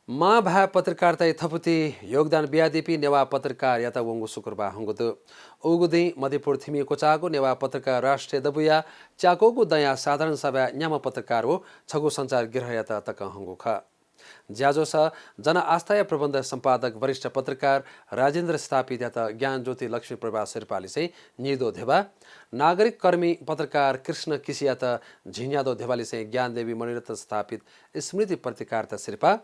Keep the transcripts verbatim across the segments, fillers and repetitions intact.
मांभाय् पत्रकारिताय् थफुति योगदान बियादीपिं नेवाः पत्रकारयात वंगु शुक्रबार हंगु दु। उगु दिं मध्यपुर थिमि क्वचाःगु नेवाः पत्रकार राष्ट्रिय दबूया च्याकूगु दँया साधारण सभाय् न्याम्ह पत्रकार व छगू सञ्चार गृहयात तकं हंगु खः। ज्याझ्वलय् जनआस्थाया प्रबन्ध सम्पादक वरिष्ठ पत्रकार राजेन्द्र स्थापितयात ज्ञानज्योति लक्ष्मी प्रभा सिरपाःलिसें नीद्वः ध्यबा, नागरिक कर्मी पत्रकार कृष्ण किसियात झिंन्याद्वः ध्यबालिसें ज्ञानदेवी मणिरत्न स्थापित स्मृति पत्रकारिता सिरपाः,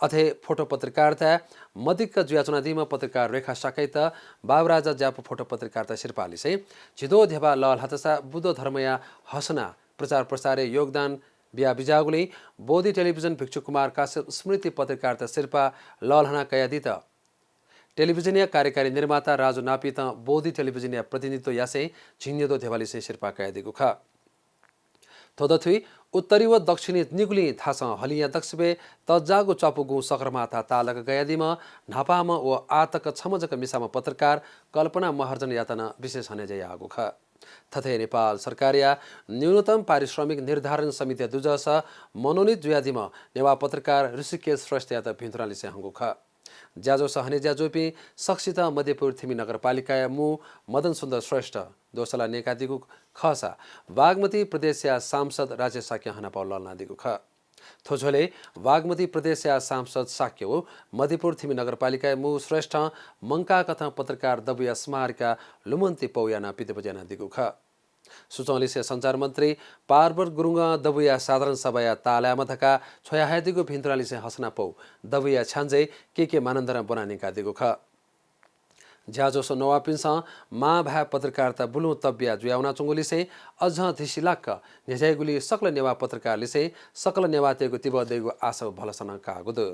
अथे फोटो पत्रकारिताय् मदिक्क जुयाच्वनादीम्ह पत्रकार रेखा शाक्ययात बाबुराजा ज्यापू फोटो पत्रकारिता सिरपाःलिसें झिद्वः ध्यबा लःल्हातसा बुद्ध धर्मया हसना प्रचार प्रसारय् योगदान बिया बिज्याःगुलिं बोधि टेलिभिजन भिक्षु कुमार काश्यप स्मृति पत्रकारिता सिरपाः लःल्हाना कयादीत टेलिभिजनया कार्यकारी निर्माता राजु नापीतं बोधि टेलिभिजनया प्रतिनिधित्व यासें झिंन्याद्वः ध्यबालिसें सिरपाः कयादीगु खः। थ्व दथुइ उत्तरी व दक्षिणी निगुलिं थासं हलिंया दक्वसिबय् तज्जाःगु च्वापुगुं सगरमाथा तालक गयादीम्ह न्हापांम्ह व आःतक छम्ह जक मिसाम्ह पत्रकार कल्पना महर्जनयात नं विशेष हनेज्या याःगु खः। थथे नेपाल सरकारया न्यूनतम पारिश्रमिक निर्धारण समितिया दुजःस मनोनीत जुयादीम्ह नेवाः पत्रकार ऋषिकेश श्रेष्ठयात भिंतुनालिसें हंगु खः। ज्याझ्वलय् हनेज्या जूपिं सकसितं मध्यपुर थिमि नगरपालिकाया मू मदन सुन्दर श्रेष्ठ दोसला न्यंकादीगु खःसा बागमती प्रदेशया सांसद राजेश शाक्यं हनापौ लःल्हानादीगु खः। थ्व झ्वलय् बागमती प्रदेशया सांसद शाक्य व मध्यपुर थिमि नगरपालिकाया मू श्रेष्ठं मंकाःकथं पत्रकार दबूया स्मारिका लुमन्ति पौया नं पितब्वति यानादीगु खः। सूचंलिसे सञ्चार मन्त्री पार्वत गुरुङं दबूया साधारण सभाया तालय् धकाः छ्वयाहयादीगु भिंतुनालिसें हसना पौ दबूया छ्याञ्जे के के मानन्धरं ब्वना न्यंकादीगु खः। ज्याझ्वलय् नवाःपिन्सं मांभाय् पत्रकारिता बुलुं तब्या जुयावनाच्वंगुलिसें अझं धिसिलाक्क न्ह्यज्याइगुलिइ सकल नेवाः पत्रकारलिसें सकल नेवाःतय्गु तिबः दइगु आशा व भलसा नं काःगु दु।